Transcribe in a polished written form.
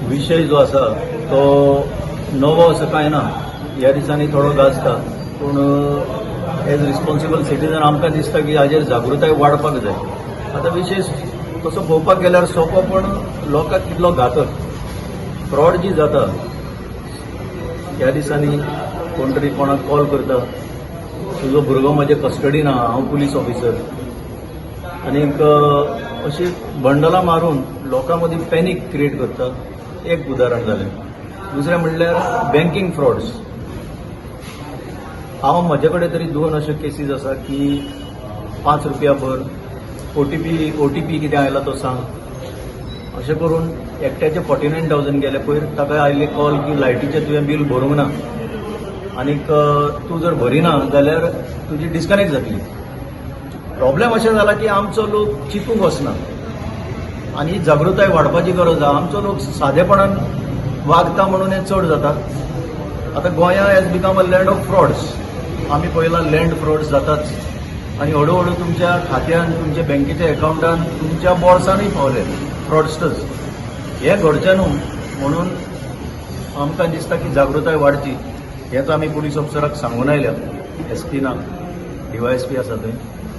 विशय जो आसा तो नवो असो कांय ना. ह्या दिसांनी थोडो गाजता, पूण एज रिस्पॉन्सिबल सिटीजन आमकां दिसता की हाजेर जागृताय वाडपाक जाय. आतां विशय तसो पळोवपाक गेल्यार सोंपो, पूण लोकांक कितलो घातक फ्रॉड जी जाता ह्या दिसांनी. कोण तरी कोणाक कॉल करता, तुजो भुरगो म्हजे कस्टडीन आहा, हांव पुलीस ऑफिसर, आनीक अशी बंडलां मारून लोकां मदीं पॅनीक क्रिएट करता. एक उदाहरण जालें. दुसरें म्हणल्यार बँकींग फ्रॉड्स. हांव म्हजे कडेन तरी दोन अश्यो केसीस आसा की 5 रुपया भर, ओटीपी कितें आयला तो सांग, अशें करून एकट्याचे 49,000 गेले. पयर ताका आयले कॉल की लायटीचें तुवें बील भरूंक ना आनीक तूं जर भरिना जाल्यार तुजी डिस्कनेक्ट जातली. प्रॉब्लेम अशें जाला की आमचो लोक चिंतूंक वचना आनी ही जागृताय वाडपाची गरज आहा. आमचो लोक सादेपणान वागता म्हणून हें चड जाता. आतां गोंया has become a land of frauds. आमी पळयलां, लँड फ्रॉड्स जाताच आनी हळू हळू तुमच्या खात्यान, तुमच्या बँकेच्या अकावंटान, तुमच्या बोल्सानूय पावले फ्रॉडस्टर्स. हें घडचें न्हू म्हणून आमकां दिसता की जागृताय वाडची. हेंच आमी पुलीस ऑफिसराक सांगून आयल्या. एस पी ना, डीवायएसपी आसा थंय.